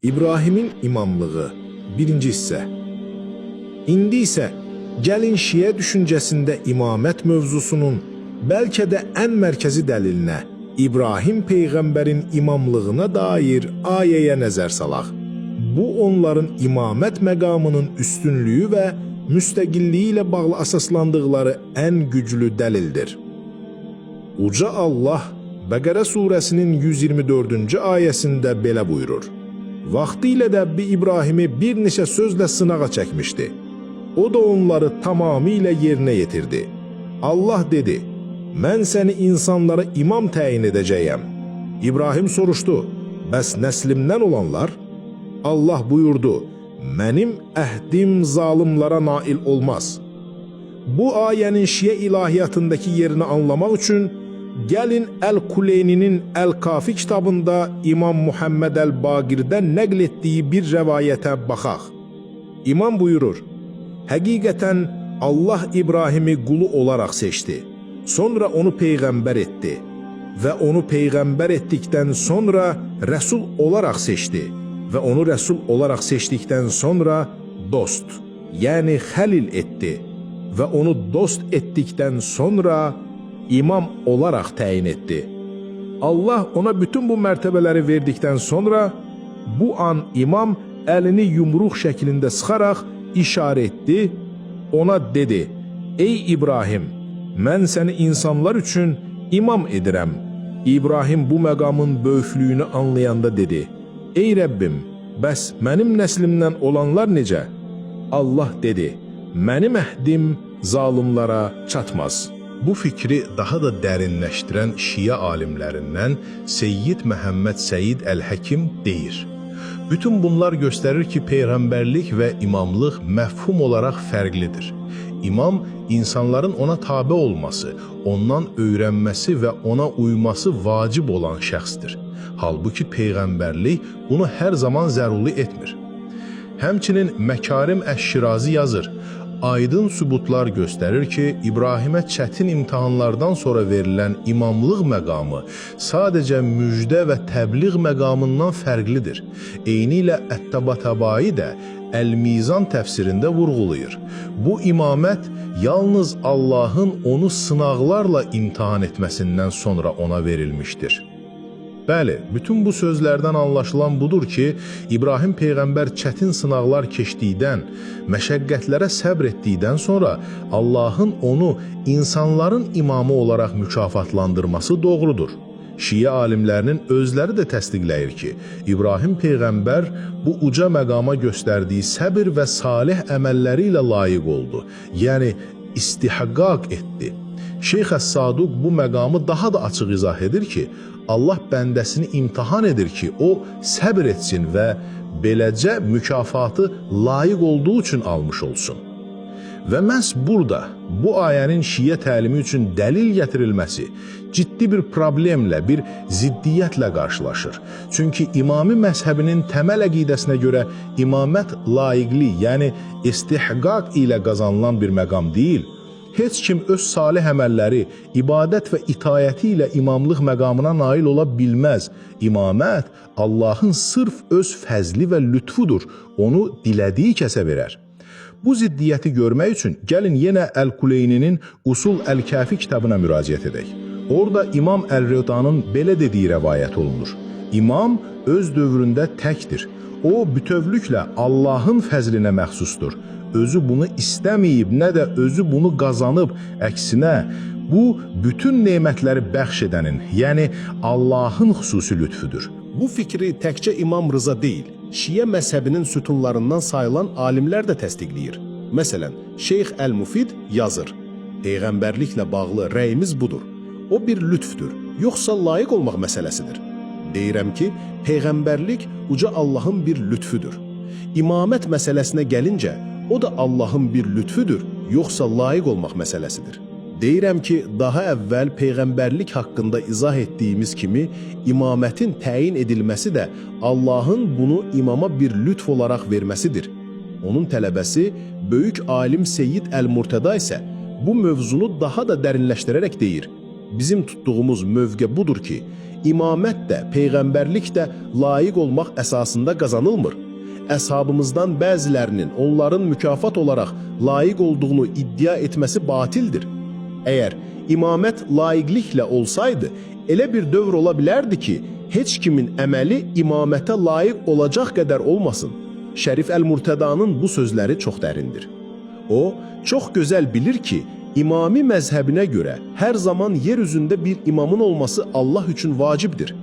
İbrahimin imamlığı, birinci hissə. İndi isə gəlin şiə düşüncəsində imamət mövzusunun bəlkə də ən mərkəzi dəlilinə, İbrahim peyğəmbərin imamlığına dair ayəyə nəzər salaq. Bu onların imamət məqamının üstünlüyü və müstəqilliyi ilə bağlı əsaslandıqları ən güclü dəlildir. Uca Allah Bəqərə surəsinin 124-cü ayəsində belə buyurur: Vaxtilə Rəbbi İbrahimi bir neçə sözlə sınağa çəkmişdi. O da onları tamamilə yerinə yetirdi. Allah dedi: "Mən səni insanlara imam təyin edəcəyəm." İbrahim soruşdu: "Bəs nəslimdən olanlar?" Allah buyurdu: "Mənim əhdim zalimlara nail olmaz." Bu ayənin şiə ilahiyyatındakı yerini anlamaq üçün gəlin Əl-Kuleyninin Əl-Kafi kitabında İmam Muhammed Əl-Baqirdən nəql etdiyi bir rəvayətə baxaq. İmam buyurur: "Həqiqətən Allah İbrahimi qulu olaraq seçdi. Sonra onu peyğəmbər etdi və onu peyğəmbər etdikdən sonra rəsul olaraq seçdi və onu rəsul olaraq seçdikdən sonra dost, yəni xəlil etdi və onu dost etdikdən sonra imam olaraq təyin etdi. Allah ona bütün bu mərtəbələri verdikdən sonra bu an imam əlini yumruq şəklində sıxaraq işarə etdi, ona dedi: "Ey İbrahim, mən səni insanlar üçün imam edirəm." İbrahim bu məqamın böyüklüyünü anlayanda dedi: "Ey Rəbbim, bəs mənim nəslimdən olanlar necə?" Allah dedi: "Mənim əhdim zalimlara çatmaz." Bu fikri daha da dərinləşdirən şiə alimlərindən Seyyid Məhəmməd Səid Əl-Həkim deyir: Bütün bunlar göstərir ki, peyğəmbərlik və imamlıq məfhum olaraq fərqlidir. İmam insanların ona tabe olması, ondan öyrənməsi və ona uyması vacib olan şəxsdir. Halbuki peyğəmbərlik bunu hər zaman zəruri etmir. Həmçinin Məkarim Əş-Şirazi yazır: Aydın sübutlar göstərir ki, İbrahimə çətin imtahanlardan sonra verilən imamlıq məqamı sadəcə müjdə və təbliğ məqamından fərqlidir. Eynilə Ət-Təbatabai də Əl-Mizan təfsirində vurğulayır. Bu imamət yalnız Allahın onu sınaqlarla imtahan etməsindən sonra ona verilmişdir. Bəli, bütün bu sözlərdən anlaşılan budur ki, İbrahim peyğəmbər çətin sınaqlar keçdikdən, məşəqqətlərə səbr etdikdən sonra Allahın onu insanların imamı olaraq mükafatlandırması doğrudur. Şiə alimlərinin özləri də təsdiqləyir ki, İbrahim peyğəmbər bu uca məqama göstərdiyi səbir və salih əməlləri ilə layiq oldu. Yəni istihqaq etdi. Şeyx Əs-Saduq bu məqamı daha da açıq izah edir ki, Allah bəndəsini imtahan edir ki, o səbr etsin və beləcə mükafatı layiq olduğu üçün almış olsun. Və məhz burada bu ayənin şiə təlimi üçün dəlil gətirilməsi ciddi bir problemlə, bir ziddiyyətlə qarşılaşır. Çünki imami məzhəbinin təməl əqidəsinə görə imamət layiqlik, yəni istihqaq ilə qazanılan bir məqam deyil. Heç kim öz salih əməlləri, ibadət və itayəti ilə imamlıq məqamına nail ola bilməz. İmamət Allahın sırf öz fəzli və lütfudur. Onu dilədiyi kəsə verər. Bu ziddiyyəti görmək üçün gəlin yenə Əl-Kuleyninin Usul Əl-Kafi kitabına müraciət edək. Orada İmam Əl-Rıdanın belə dediyi rəvayət olunur: İmam öz dövründə təkdir. O bütövlüklə Allahın fəzlinə məxsusdur. Özü bunu istəməyib, nə də özü bunu qazanıb. Əksinə, bu bütün nemətləri bəxş edənin, yəni Allahın xüsusi lütfüdür. Bu fikri təkcə İmam Rıza deyil, Şiə məzhəbinin sütunlarından sayılan alimlər də təsdiqləyir. Məsələn, Şeyx Əl-Mufid yazır: Peyğəmbərliklə bağlı rəyimiz budur. O bir lütfdür, yoxsa layiq olmaq məsələsidir. Deyirəm ki, peyğəmbərlik uca Allahın bir lütfüdür. İmamət məsələsinə gəlincə, o da Allahın bir lütfüdür, yoxsa layiq olmaq məsələsidir. Deyirəm ki, daha əvvəl peyğəmbərlik haqqında izah etdiyimiz kimi imamətin təyin edilməsi də Allahın bunu imama bir lütf olaraq verməsidir. Onun tələbəsi böyük alim Seyyid Əl-Murtəda isə bu mövzunu daha da dərinləşdirərək deyir: Bizim tutduğumuz mövqe budur ki, İmamət də, peyğəmbərlik də layiq olmaq əsasında qazanılmır. Əshabımızdan bəzilərinin onların mükafat olaraq layiq olduğunu iddia etməsi batildir. Əgər imamət layiqliklə olsaydı, elə bir dövr ola bilərdi ki, heç kimin əməli imamətə layiq olacaq qədər olmasın. Şərif Əl-Murtədanın bu sözləri çox dərindir. O, çox gözəl bilir ki, İmami məzhəbinə görə hər zaman yer üzündə bir imamın olması Allah üçün vacibdir.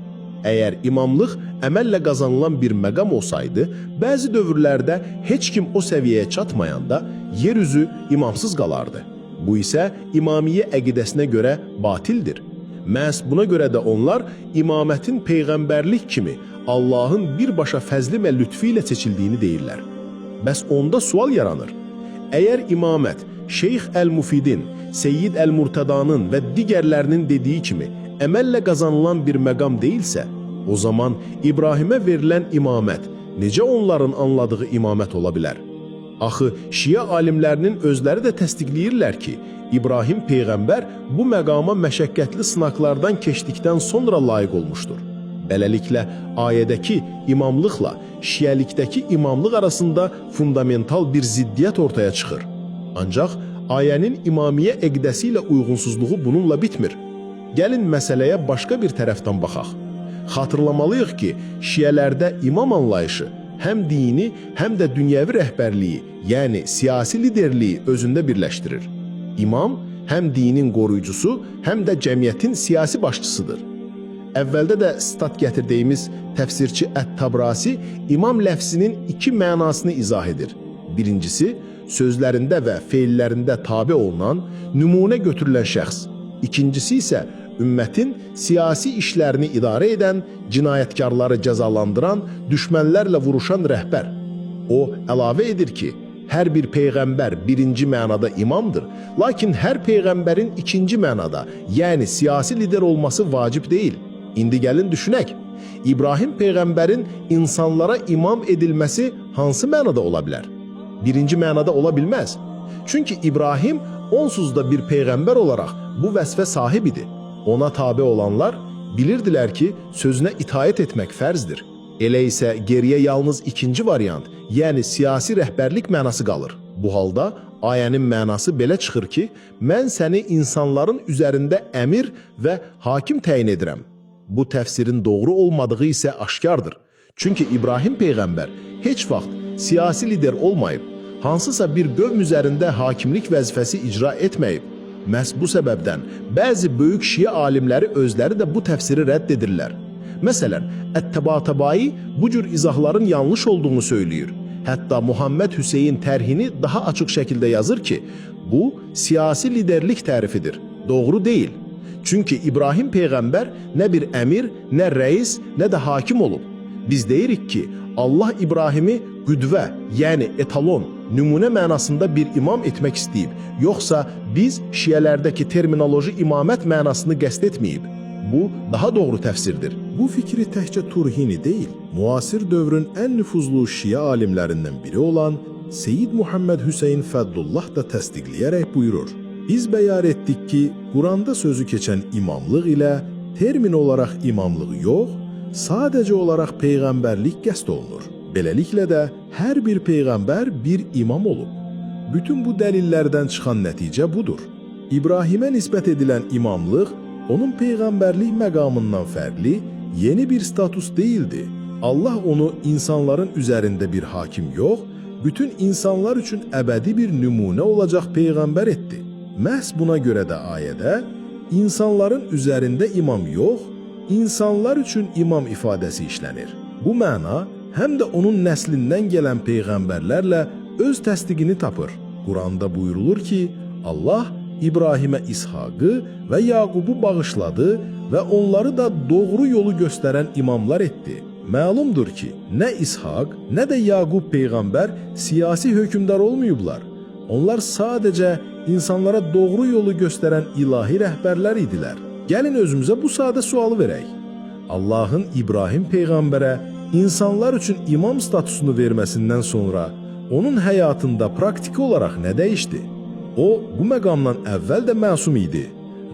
Əgər imamlıq əməllə qazanılan bir məqam olsaydı, bəzi dövrlərdə heç kim o səviyyəyə çatmayanda yer üzü imamsız qalardı. Bu isə İmamiyyə əqidəsinə görə batildir. Məhz buna görə də onlar imamətin peyğəmbərlik kimi Allahın birbaşa fəzli və lütfü ilə seçildiyini deyirlər. Bəs onda sual yaranır. Əgər imamət Şeyx Əl-Mufidin, Seyyid Əl-Murtədanın və digərlərinin dediyi kimi əməllə qazanılan bir məqam deyilsə, o zaman İbrahimə verilən imamət necə onların anladığı imamət ola bilər? Axı Şiə alimlərinin özləri də təsdiqləyirlər ki, İbrahim peyğəmbər bu məqama məşəqqətli sınaqlardan keçdikdən sonra layiq olmuşdur. Beləliklə, ayədəki imamlıqla şiəlikdəki imamlıq arasında fundamental bir ziddiyyət ortaya çıxır. Ancaq ayənin imamiyyə əqidəsi ilə uyğunsuzluğu bununla bitmir. Gəlin məsələyə başqa bir tərəfdən baxaq. Xatırlamalıyıq ki, şiələrdə imam anlayışı həm dini, həm də dünyəvi rəhbərliyi, yəni siyasi liderliyi özündə birləşdirir. İmam həm dinin qoruyucusu, həm də cəmiyyətin siyasi başçısıdır. Əvvəldə də sitat gətirdiyimiz təfsirçi Ət-Tabrasi imam ləfsinin iki mənasını izah edir. Birincisi, sözlərində və feillərində tabe olunan, nümunə götürülən şəxs. İkincisi isə ümmətin siyasi işlərini idarə edən, cinayətkarları cəzalandıran, düşmənlərlə vuruşan rəhbər. O əlavə edir ki, hər bir peyğəmbər birinci mənada imamdır, lakin hər peyğəmbərin ikinci mənada, yəni siyasi lider olması vacib deyil. İndi gəlin düşünək. İbrahim peyğəmbərin insanlara imam edilməsi hansı mənada ola bilər? Birinci mənada ola bilməz. Çünki İbrahim onsuz da bir peyğəmbər olaraq bu vəsfə sahib idi. Ona tabe olanlar bilirdilər ki, sözünə itaət etmək fərzdir. Elə isə geriyə yalnız ikinci variant, yəni siyasi rəhbərlik mənası qalır. Bu halda ayənin mənası belə çıxır ki, mən səni insanların üzərində əmir və hakim təyin edirəm. Bu təfsirin doğru olmadığı isə aşkardır. Çünki İbrahim peyğəmbər heç vaxt siyasi lider olmayıb, hansısa bir qövm üzərində hakimlik vəzifəsi icra etməyib. Məhz bu səbəbdən bəzi böyük şiə alimləri özləri də bu təfsiri rədd edirlər. Məsələn, Ət-Təbatabai bu cür izahların yanlış olduğunu söyləyir. Hətta Muhammed Hüseyin tərhini daha açıq şəkildə yazır ki, bu siyasi liderlik tərifidir. Doğru deyil. Çünki İbrahim peyğəmbər nə bir əmir, nə rəis, nə də hakim olub. Biz deyirik ki, Allah İbrahimi qüdvə, yəni etalon, nümunə mənasında bir imam etmək istəyib. Yoxsa biz şiələrdəki terminoloji imamət mənasını qəsd etməyib. Bu daha doğru təfsirdir. Bu fikri təkcə Turhini deyil, müasir dövrün ən nüfuzlu şiə alimlərindən biri olan Seyyid Muhammed Hüseyin Fədlullah da təsdiqləyərək buyurur. Biz bəyan etdik ki, Quranda sözü keçən imamlıq ilə termin olaraq imamlıq yox, sadəcə olaraq peyğəmbərlik qəsd olunur. Beləliklə də hər bir peyğəmbər bir imam olub. Bütün bu dəlillərdən çıxan nəticə budur. İbrahimə nisbət edilən imamlıq onun peyğəmbərlik məqamından fərqli yeni bir status değildi. Allah onu insanların üzərində bir hakim yox, bütün insanlar üçün əbədi bir nümunə olacaq peyğəmbər etdi. Məhz buna görə də ayədə insanların üzərində imam yox, insanlar üçün imam ifadəsi işlənir. Bu məna həm də onun nəslindən gələn peyğəmbərlərlə öz təsdiqini tapır. Quranda buyurulur ki, Allah İbrahimə İshaqı və Yaqubu bağışladı və onları da doğru yolu göstərən imamlar etdi. Məlumdur ki, nə İshaq, nə də Yaqub peyğəmbər siyasi hökmdar olmayıblar. Onlar sadəcə insanlara doğru yolu göstərən ilahi rəhbərlər idilər. Gəlin özümüzə bu sadə sualı verək. Allahın İbrahim peyğəmbərə insanlar üçün imam statusunu verməsindən sonra onun həyatında praktiki olaraq nə dəyişdi? O, bu məqamdan əvvəl də məsum idi.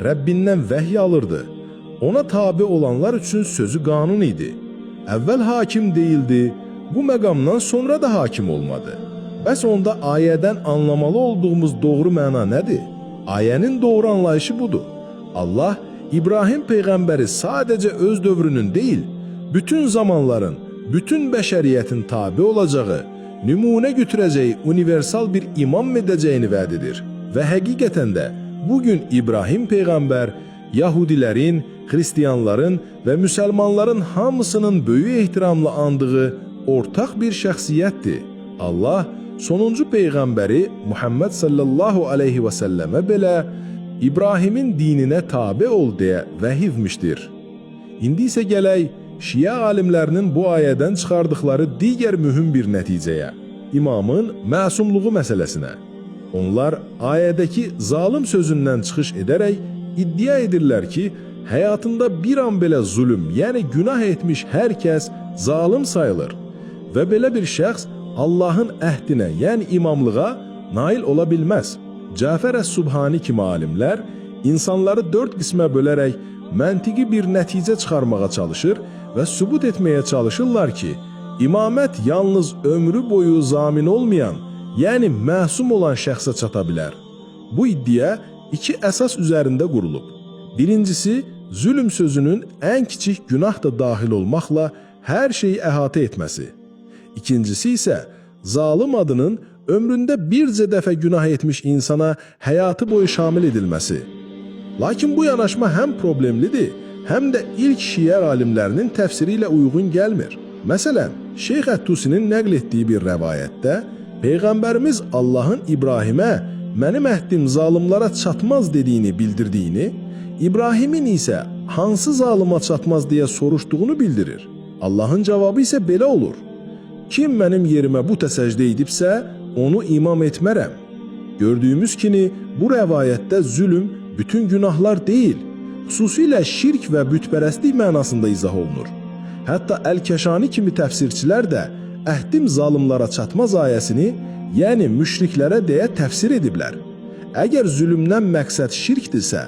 Rəbbindən vəhy alırdı. Ona tabe olanlar üçün sözü qanun idi. Əvvəl hakim deyildi, bu məqamdan sonra da hakim olmadı. Bəs onda ayədən anlamalı olduğumuz doğru məna nədir? Ayənin doğru anlayışı budur. Allah İbrahim peyğəmbəri sadəcə öz dövrünün deyil, bütün zamanların, bütün bəşəriyyətin tabi olacağı, nümunə götürəcəyi universal bir imam edəcəyini vəd edir. Və həqiqətən də bugün İbrahim peyğəmbər Yahudilərin, Xristianların və müsəlmanların hamısının böyük ehtiramla andığı ortaq bir şəxsiyyətdir. Allah sonuncu peyğəmbəri Muhammed sallallahu aleyhi və səlləmə belə İbrahimin dininə tabe ol deyə vəhivmişdir. İndi isə gələk Şiə alimlərinin bu ayədən çıxardıqları digər mühüm bir nəticəyə, imamın məsumluğu məsələsinə. Onlar ayədəki zalım sözündən çıxış edərək iddia edirlər ki, həyatında bir an belə zulüm, yəni günah etmiş hər kəs zalım sayılır və belə bir şəxs Allahın əhdinə, yəni imamlığa nail ola bilməz. Cəfər əs-Subhani kimi alimlər insanları dörd qismə bölərək məntiqi bir nəticə çıxarmağa çalışır və sübut etməyə çalışırlar ki, imamət yalnız ömrü boyu zamin olmayan, yəni məsum olan şəxsə çata bilər. Bu iddia iki əsas üzərində qurulub. Birincisi, zülm sözünün ən kiçik günah da dahil olmaqla hər şeyi əhatə etməsi. İkincisi isə zalım adının ömründə bircə dəfə günah etmiş insana həyatı boyu şamil edilməsi. Lakin bu yanaşma həm problemlidir, həm də ilk şiə alimlərinin təfsiri ilə uyğun gəlmir. Məsələn, Şeyx Əttusinin nəql etdiyi bir rəvayətdə Peyğəmbərimiz Allahın İbrahimə mənim əhdim zalimlara çatmaz dediyini bildirdiyini, İbrahimin isə hansı zalıma çatmaz deyə soruşduğunu bildirir. Allahın cavabı isə belə olur. Kim mənim yerimə bu səcdə edibsə, onu imam etmərəm. Gördüyümüz kimi bu rəvayətdə zülm bütün günahlar deyil, xüsusilə şirk və bütpərəstlik mənasında izah olunur. Hətta Əl-Kəşani kimi təfsirçilər də əhdim zalimlara çatmaz ayəsini, yəni müşriklərə deyə təfsir ediblər. Əgər zülmdən məqsəd şirkdirsə,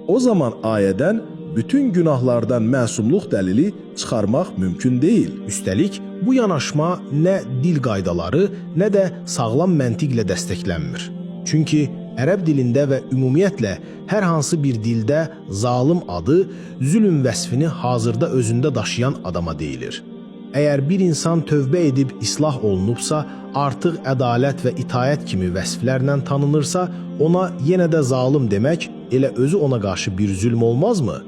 o zaman ayədən bütün günahlardan məsumluq dəlili çıxarmaq mümkün deyil. Üstəlik, bu yanaşma nə dil qaydaları, nə də sağlam məntiqlə dəstəklənmir. Çünki ərəb dilində və ümumiyyətlə hər hansı bir dildə zalım adı zülm vəsfini hazırda özündə daşıyan adama deyilir. Əgər bir insan tövbə edib islah olunubsa, artıq ədalət və itaət kimi vəsflərlə tanınırsa, ona yenə də zalım demək elə özü ona qarşı bir zülm olmazmı?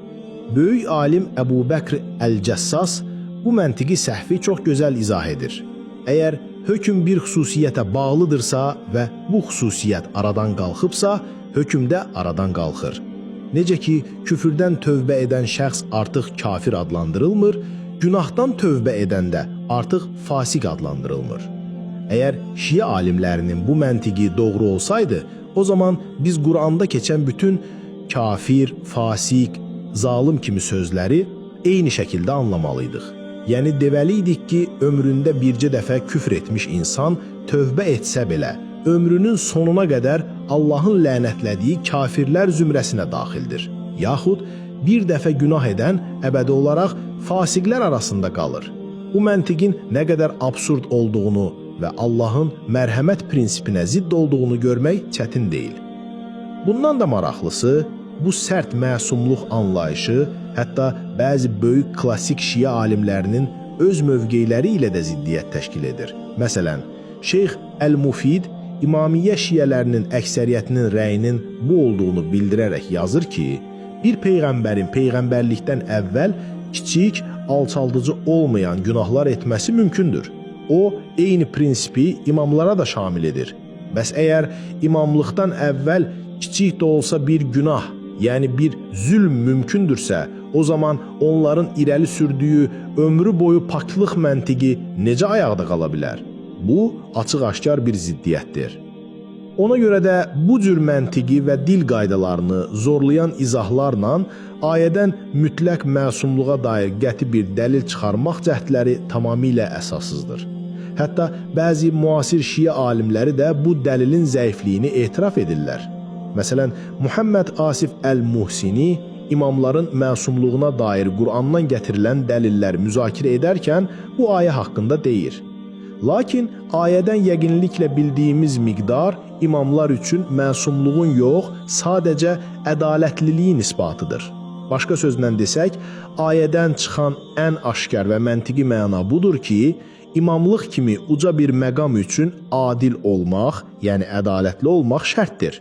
Böyük alim Əbu Bəkr Əl-Cəssas bu məntiqi səhvi çox gözəl izah edir. Əgər hökm bir xüsusiyyətə bağlıdırsa və bu xüsusiyyət aradan qalxıbsa, hökm də aradan qalxır. Necə ki, küfürdən tövbə edən şəxs artıq kafir adlandırılmır, günahdan tövbə edəndə artıq fasik adlandırılmır. Əgər şiə alimlərinin bu məntiqi doğru olsaydı, o zaman biz Quranda keçən bütün kafir, fasik, zalım kimi sözləri eyni şəkildə anlamalıydıq. Yəni deməliydik ki, ömründə bircə dəfə küfr etmiş insan tövbə etsə belə, ömrünün sonuna qədər Allahın lənətlədiyi kafirlər zümrəsinə daxildir. Yaxud bir dəfə günah edən əbədi olaraq fasiqlər arasında qalır. Bu məntiqin nə qədər absurd olduğunu və Allahın mərhəmət prinsipinə zidd olduğunu görmək çətin deyil. Bundan da maraqlısı, bu sərt məsumluq anlayışı hətta bəzi böyük klassik şiə alimlərinin öz mövqeləri ilə də ziddiyyət təşkil edir. Məsələn, Şeyx Əl-Mufid İmamiyyə şiələrinin əksəriyyətinin rəyinin bu olduğunu bildirərək yazır ki, bir peyğəmbərin peyğəmbərlikdən əvvəl kiçik, alçaldıcı olmayan günahlar etməsi mümkündür. O, eyni prinsipi imamlara da şamil edir. Bəs əgər imamlıqdan əvvəl kiçik də olsa bir günah, yəni bir zülm mümkündürsə, o zaman onların irəli sürdüyü ömrü boyu paklıq məntiqi necə ayaqda qala bilər? Bu, açıq-aşkar bir ziddiyyətdir. Ona görə də bu cür məntiqi və dil qaydalarını zorlayan izahlarla ayədən mütləq məsumluğa dair qəti bir dəlil çıxarmaq cəhdləri tamamilə əsassızdır. Hətta bəzi müasir şiə alimləri də bu dəlilin zəifliyini etiraf edirlər. Məsələn, Muhammed Asif Əl-Muhsini imamların məsumluğuna dair Qur'andan gətirilən dəlilləri müzakirə edərkən bu ayə haqqında deyir. Lakin ayədən yəqinliklə bildiyimiz miqdar imamlar üçün məsumluğun yox, sadəcə ədalətliliyin isbatıdır. Başqa sözlə desək, ayədən çıxan ən aşkar və məntiqi məna budur ki, imamlıq kimi uca bir məqam üçün adil olmaq, yəni ədalətli olmaq şərtdir.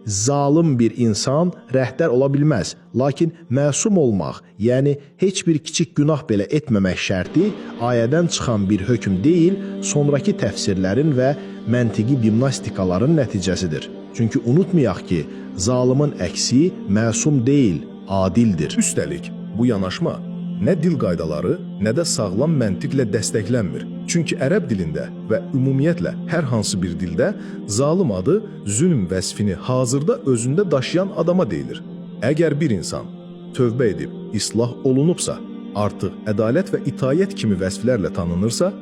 Zalım bir insan rəhbər ola bilməz, lakin məsum olmaq, yəni heç bir kiçik günah belə etməmək şərti ayədən çıxan bir hökm deyil, sonrakı təfsirlərin və məntiqi gimnastikaların nəticəsidir. Çünki unutmayaq ki, zalımın əksi məsum deyil, adildir. Üstəlik, bu yanaşma nə dil qaydaları, nə də sağlam məntiqlə dəstəklənmir. Çünki ərəb dilində və ümumiyyətlə hər hansı bir dildə zalım adı zülm vəsfini hazırda özündə daşıyan adama deyilir. Əgər bir insan tövbə edib islah olunubsa, artıq ədalət və itaət kimi vəsflərlə tanınırsa,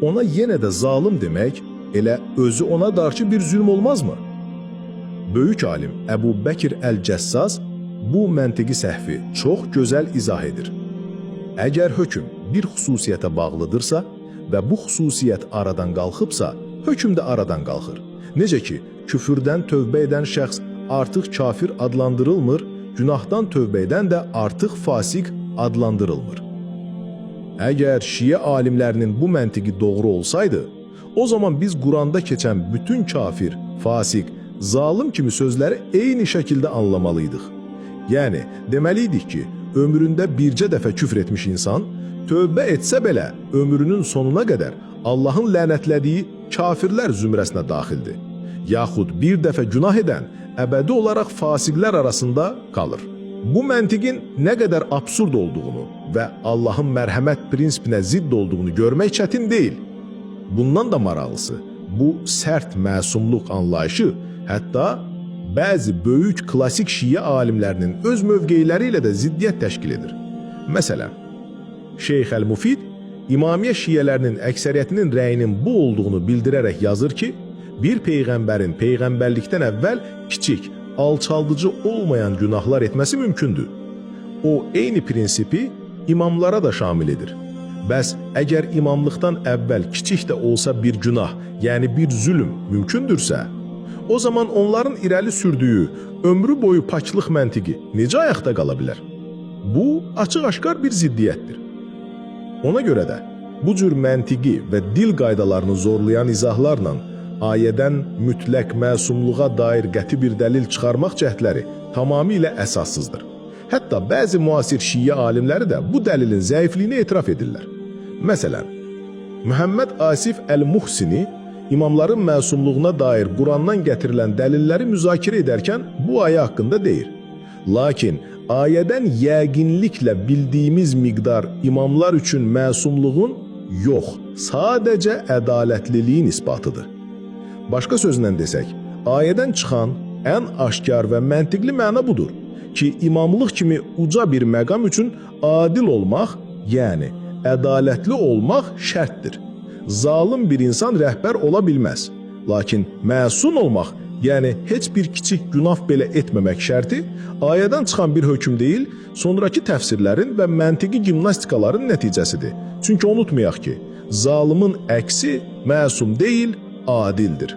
ona yenə də zalım demək elə özü ona qarşı bir zülm olmazmı? Böyük alim Əbu Bəkir Əl-Cəssas bu məntiqi səhvi çox gözəl izah edir. Əgər hökm bir xüsusiyyətə bağlıdırsa və bu xüsusiyyət aradan qalxıbsa, hökm də aradan qalxır. Necə ki, küfürdən tövbə edən şəxs artıq kafir adlandırılmır, günahdan tövbə edən də artıq fasik adlandırılmır. Əgər şiə alimlərinin bu məntiqi doğru olsaydı, o zaman biz Quranda keçən bütün kafir, fasik, zalım kimi sözləri eyni şəkildə anlamalıydıq. Yəni, deməliydik ki, ömründə bircə dəfə küfr etmiş insan, tövbə etsə belə ömrünün sonuna qədər Allahın lənətlədiyi kafirlər zümrəsinə daxildir. Yaxud bir dəfə günah edən əbədi olaraq fasiqlər arasında qalır. Bu məntiqin nə qədər absurd olduğunu və Allahın mərhəmət prinsipinə zidd olduğunu görmək çətin deyil. Bundan da maraqlısı, bu sərt məsumluq anlayışı hətta bəzi böyük klasik şiə alimlərinin öz mövqeləri ilə də ziddiyyət təşkil edir. Məsələn, Şeyx Əl-Mufid İmamiyyə şiələrinin əksəriyyətinin rəyinin bu olduğunu bildirərək yazır ki, bir peyğəmbərin peyğəmbərlikdən əvvəl kiçik, alçaldıcı olmayan günahlar etməsi mümkündür. O eyni prinsipi imamlara da şamil edir. Bəs əgər imamlıqdan əvvəl kiçik də olsa bir günah, yəni bir zülm mümkündürsə, o zaman onların irəli sürdüyü ömrü boyu paklıq məntiqi necə ayaqda qala bilər? Bu açıq-aşkar bir ziddiyyətdir. Ona görə də bu cür məntiqi və dil qaydalarını zorlayan izahlarla ayədən mütləq məsumluğa dair qəti bir dəlil çıxarmaq cəhdləri tamamilə əsassızdır. Hətta bəzi müasir şiə alimləri də bu dəlilin zəifliyini etiraf edirlər. Məsələn, Məhəmməd Asif Əl-Muhsini imamların məsumluğuna dair Qurandan gətirilən dəlilləri müzakirə edərkən bu ayə haqqında deyir. Lakin ayədən yəqinliklə bildiyimiz miqdar imamlar üçün məsumluğun yox, sadəcə ədalətliliyin isbatıdır. Başqa sözlə desək, ayədən çıxan ən aşkar və məntiqli məna budur ki, imamlıq kimi uca bir məqam üçün adil olmaq, yəni ədalətli olmaq şərtdir. Zalım bir insan rəhbər ola bilməz. Lakin məsum olmaq, yəni heç bir kiçik günah belə etməmək şərti ayədən çıxan bir hökm deyil, sonrakı təfsirlərin və məntiqi gimnastikaların nəticəsidir. Çünki unutmayaq ki, zalımın əksi məsum deyil, adildir.